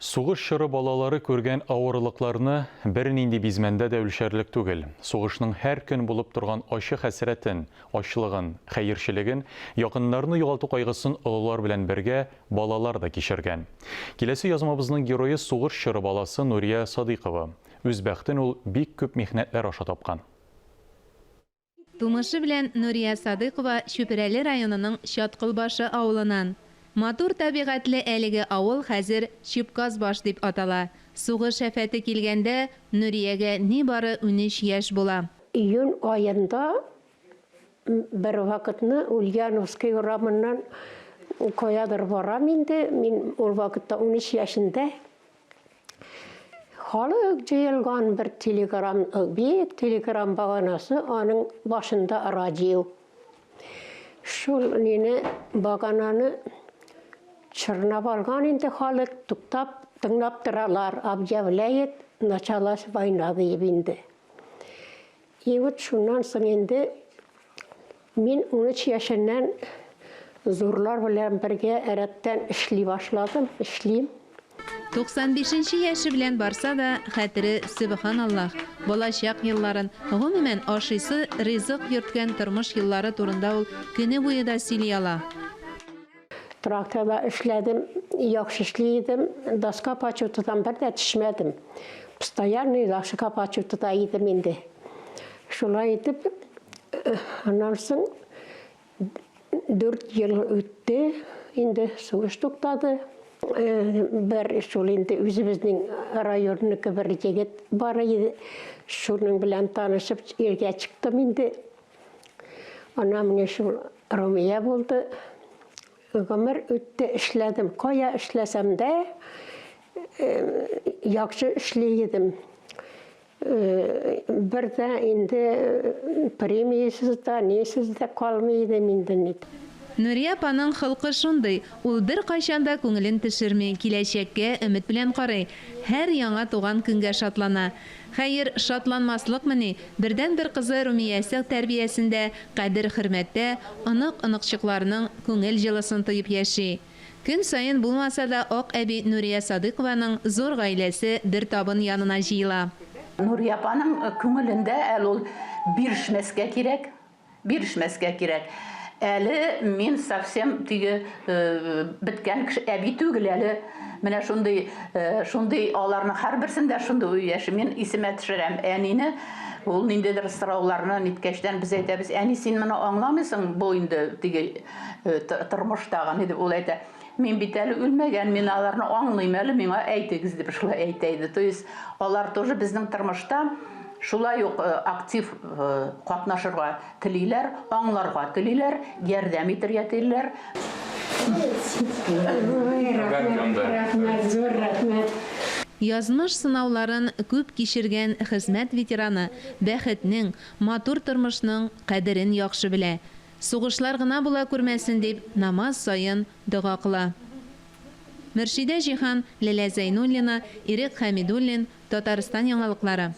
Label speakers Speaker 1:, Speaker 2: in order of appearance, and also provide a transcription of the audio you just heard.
Speaker 1: Сугыш чоры балалары күргән авырлыкларны бернинди бизмәндә дә үлчәрлек түгел. Сугышның һәр көн булып торган ачы хәсрәтен, ачлыгын, хәерчелеген, якыннарны югалту кайгысын олылар белән бергә балалар да кичергән. Киләсе язмабызның герое сугыш чоры баласы Нурия Садыйкова. Үз бәхтен ул бик күп михнәтләр аша тапкан.
Speaker 2: Тумышы белән Нурия Садыйкова Чүпрәле районының Чаткылбашы авылынан. Матур табигатьле әлеге авыл хәзер Чүпказбаш дип атала. Сугыш афәте килгәндә Нуриягә нибары 13 яшь була.
Speaker 3: Июнь аенда бервакытны Ульяновский урамыннан каядыр барам инде, мин ул вакытта 13 яшендә. Халык җыелган бер телеграм, биек телеграм баганасы, аның башында радио. Шул нине багананы чорнап алган инде халык, туктап, тыңлап торалар, объявляет, началась война диеп инде. И вот шуннан соң инде мин 13 яшеннән зурлар белән бергә рәттән эшли башладым, эшлим.
Speaker 2: 95 нче яше белән барса да, хәтере, сөбханаллаһ, балачак елларын, гомумән, ашыйсы ризык йөрткән тормыш еллары турында ул көне буе да сөйли ала.
Speaker 3: Тракторда эшләдем, яхшы эшли идем, доска почетыдан бер дә төшмәдем. Постоянный доска почетыда идем инде. Шулай итеп, аннан соң 4 ел үтте, инде сугыш туктады. Бер шул инде үзебезнең районныкы бер егет бар иде. Шуның белән танышып иргә чыктым инде. Аннан менә шул Румия булды. Гомер үтте, эшләдем. Кая эшләсәм дә, яхшы эшли идем. Бер дә инде премиясез дә, нисез дә калмый идем инде бит.
Speaker 2: Нурия апаның холкы шундый, ул беркайчан да күңелен төшерми, киләчәккә өмет белән карый, һәр яңа туган көнгә шатлана. Хәер, шатланмаслыкмыни, бердәнбер кызы Румиясе тәрбиясендә, кадер-хөрмәттә, онык-оныкчыкларының күңел җылысын тоеп яши. Көн саен булмаса да, ак әби Нурия Садыйкованың зур гаиләсе бер табын янына җыела.
Speaker 4: Нурия апаның күңелендә әле ул бирешмәскә кирәк, Бирешмәскә кирәк. Әле мин совсем теге беткән кеше, әби түгел әле. Менә шундый, шундый аларның һәрберсендә шундый уй яши. Мин исемә төшерәм әнине. Ул ниндидер сорауларны ниткәчтән без әйтәбез, әни, син моны аңламыйсың, бу инде теге тормыштагы ни дип. Ул әйтә, мин бит әле үлмәгән, мин аларны аңлыйм әле, миңа әйтегез дип шулай әйтә иде. То есть алар тоже безнең тормышта Шулай ук актив катнашырга телиләр, аңларга телиләр, ярдәм итәргә телиләр.
Speaker 3: Ой, рәхмәт, рәхмәт, зур рәхмәт.
Speaker 2: Язмыш сынауларын күп кичергән хезмәт ветераны бәхетнең, матур тормышның кадерен яхшы белә. Сугышлар гына була күрмәсен дип, намаз саен дога кыла. Мөршидә Җиһан, Ләлә Зәйнуллина, Ирек Хәмидуллин, Татарстан яңалыклары.